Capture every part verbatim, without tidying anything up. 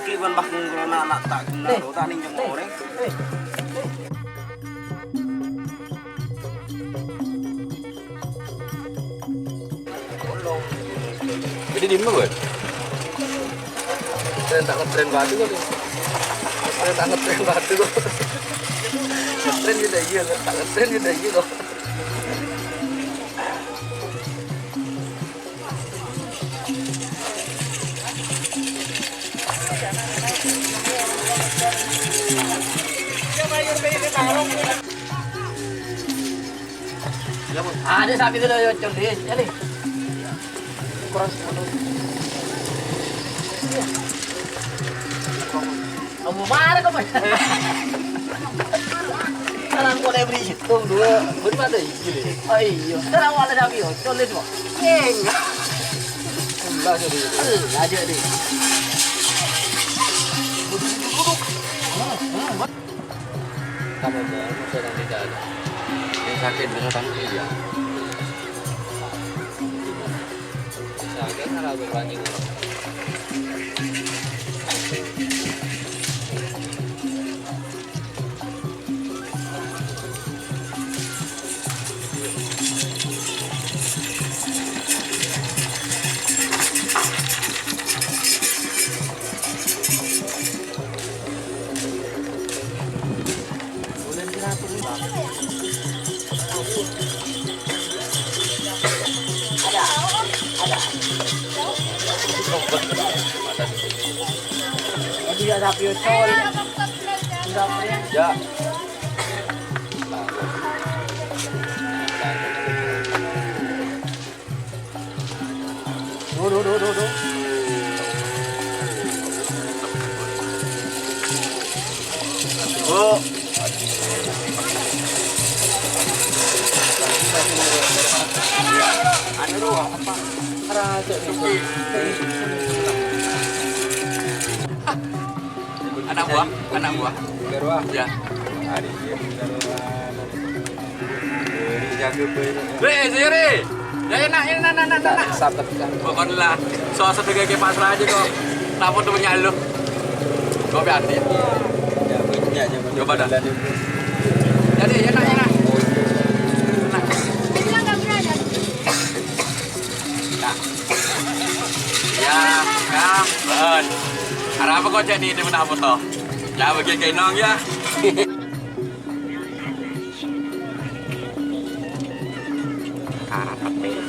Ki' bân bâkeng corona na' ta' kenna' lo, ta' nèng jhâ' orèng. Jadi di mana, Boy? Ngetrèn ta' ngetrèn bâdâ kok. Ngetrèn ta' ngetrèn bâdâ kok. Ngetrèn kita iyâ, ta' ngetrèn kita iyâ kok. Ada sapi itu loh, Col, di. Jadi. Kurang sepuluh. Kamu marah kok, Mas? Salam kok dari situ dulu. Bener ada isi deh. Oh iya, terus awalnya sapi, Col, di, Col. Enggak. Enggak jadi. Enggak jadi. Duduk, duduk, duduk. Hmm, hmm. Kamu mau, saya nanti jalan. Yang sakit dengan tangan iya. Sakit, salah berani. Ada, ada. Aduh, ya, tapi, Col. Ya. Duh, duh, duh, duh, duh. Bu. Anu, apa? Anak buah, anak buah. Bukan buah. Ya. Hari dia bukan buah. Weh, seri. Ya, enak, enak, enak, enak, enak. Pokoknya lah, soal sedekah ke pasrah aja kok. Lapor tuh punya lu. Kopi hati. Ya, punya aja. Coba dah. Jadi, enak, enak. Enak. Nah. Ya, kan. Arapa kok jadi ini menapa toh? Ya, bagi kenong ya. Karepet.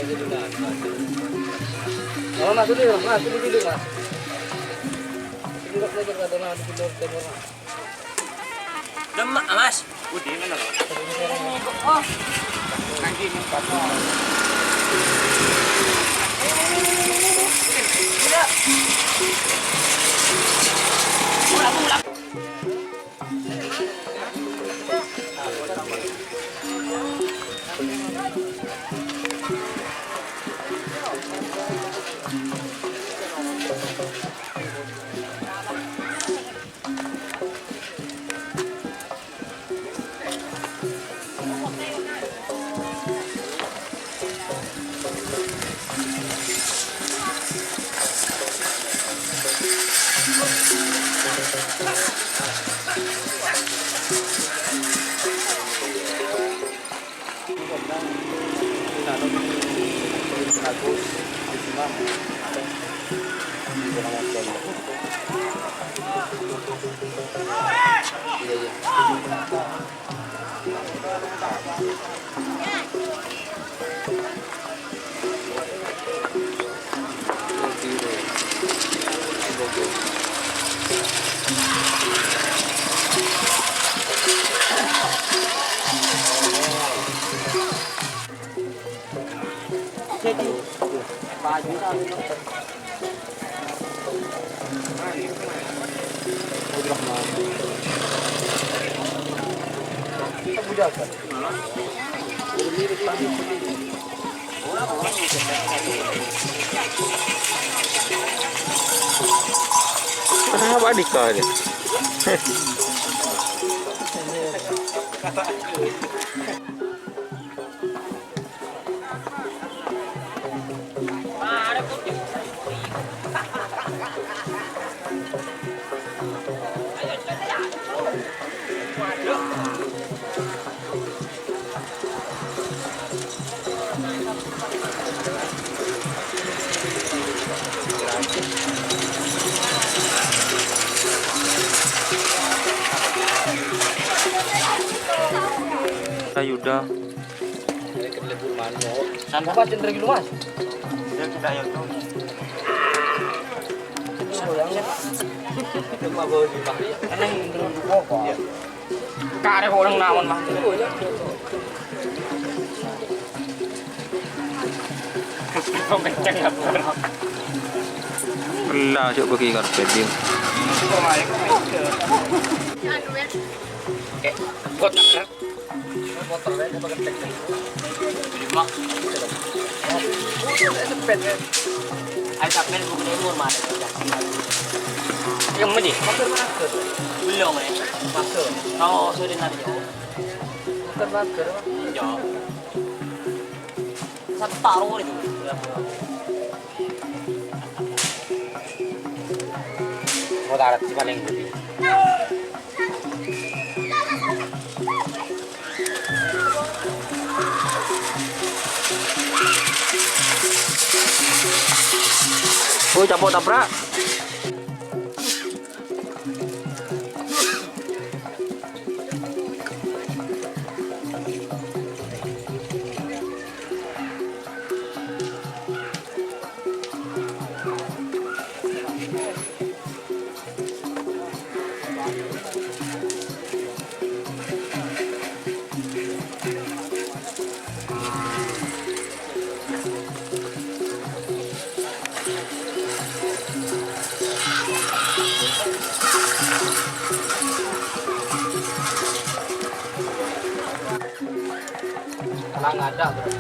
Oh, Mas, dulu, Mas, dulu, dulu, Mas. Dulu, dulu, dulu, dulu, dulu, dulu, Mas. Lemak, Mas. Budi, mana, Mas? Oh. Nanti, Mas. Pulang, pulang. Apa dikali? Yuda. Ini kan lebur manuk. Santai. Apa cendera gitu, Mas? Ya, kita ya, tuh. Cuma bawa di rumah. Aneh, menurut gua, Pak. Iya. Karep orang naon, Mas. Kok kenceng, ya, Bro? Belah, cok, bagi karpet, dia. Oke, kuat, nggak? Motor aja apa ketek? Lima. Motor aja sepet, ya. Ayo, sampeyan bukan umur, Mas. Yang mana, Ji? Masker, masker. Belum, ya. Masker. Oh, sudah nanti. Masker, masker, Mas. Iya. Satu taruh itu. Mau taruh di paling. Woi, capok tabrak. Nang ada, Bro.